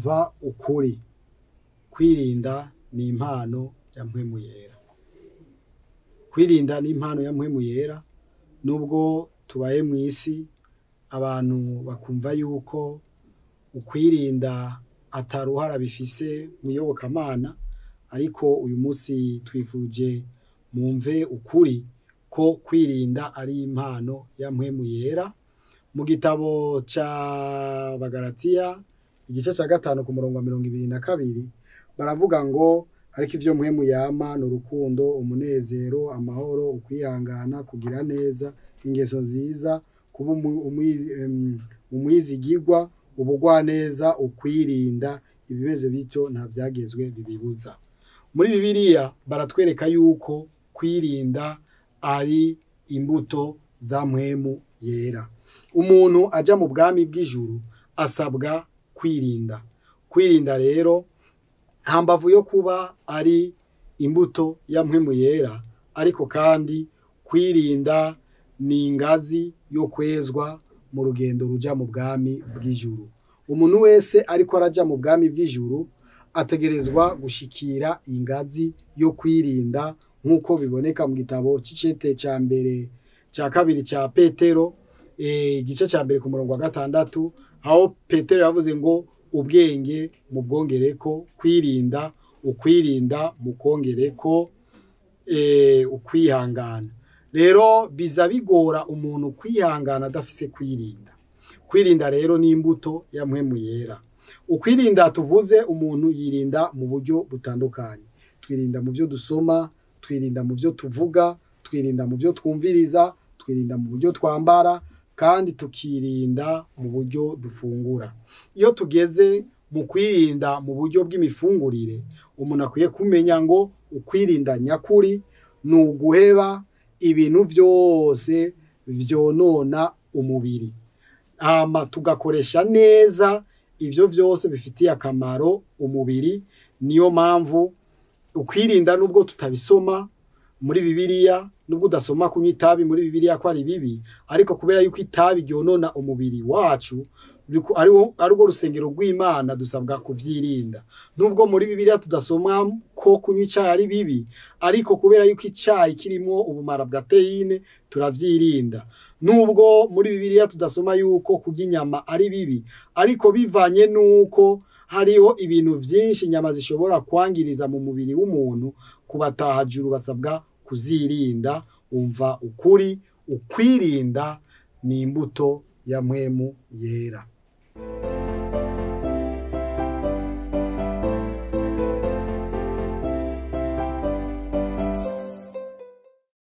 Umva ukuri, kwirinda ni impano ya Mpwemu Yera. Kwirinda ni impano ya Mpwemu Yera. Nubwo tubaye mw'isi abantu bakumva yuko ukwirinda ataruhara bifise muyobokamana, ariko uyu munsi twifuje mumve ukuri ko kwirinda ari impano ya Mpwemu Yera. Mu gitabo ca Bagalatiya igice ca 5 ku murongo wa 22 baravuga ngo ariko ivyo Mpwemu yama ni urukundo, umunezero, amahoro, ukwihangana, kugira neza, ingeso nziza, kuba umwizigirwa, ubugwaneza, ukwirinda. Ibimeze bityo nta vyagezwe bibibuza. Muri Bibiliya baratwereka yuko kwirinda ari imbuto za Mpwemu Yera. Umuntu aja mu bwami bw'ijuru asabwa kwirinda. Kwirinda rero hambavu yo kuba ari imbuto ya Mpwemu Yera, ariko kandi kwirinda ni ingazi yo kwezwa mu rugendo ruja mu bwami bw'ijuru. Umuntu wese ariko araja mu bwami bw'ijuru ategerezwa gushikira ingazi yo kwirinda, nk'uko biboneka mu gitabo c'icete ca mbere ca kabiri ca Petero, igice ca mbere ku murongo wa 6, aho Petero yavuze ngo ubwenge mu bwongereko kwirinda, ukwirinda mu kongereko ukwihangana. Rero biza bigora umuntu kwihangana adafise kwirinda. Kwirinda rero ni imbuto ya Mpwemu Yera. Ukwirinda tuvuze, umuntu yirinda mu buryo butandukanye. Twirinda mu byo dusoma, twirinda mu byo tuvuga, twirinda mu byo twumviriza, twirinda mu buryo twambara, kandi tukirinda mu buryo dufungura. Iyo tugeze mu kwirinda mu buryo bw'imifungurire, umuntu akwiye kumenya ngo ukwirinda nyakuri ni uguheba ibintu vyose vyonona umubiri, hama tugakoresha neza ivyo vyose bifitiye akamaro umubiri. Niyo mpamvu ukwirinda, nubwo tutabisoma muri Bibiliya, nubwo udasoma kunywa itabi muri Bibiliya ko ari bibi, ariko kubera yuko itabi ryonona umubiri wacu, ari rwo rusengero rw'Imana, dusabwa kuvyirinda. Nubwo muri Bibiliya tudasoma ko kunywa icayi ari bibi, ariko kubera yuko icayi kirimwo ubumara bwa teyine, turavyirinda. Nubwo muri Bibiliya tudasoma yuko kurya inyama ari bibi, ariko bivanye nuko hariho ibintu vyinshi inyama zishobora kwangiriza mu mubiri w'umuntu, kubatahajuru basabwa kuzirinda. Umva ukuri, ukwirinda ni imbuto ya Mpwemu Yera.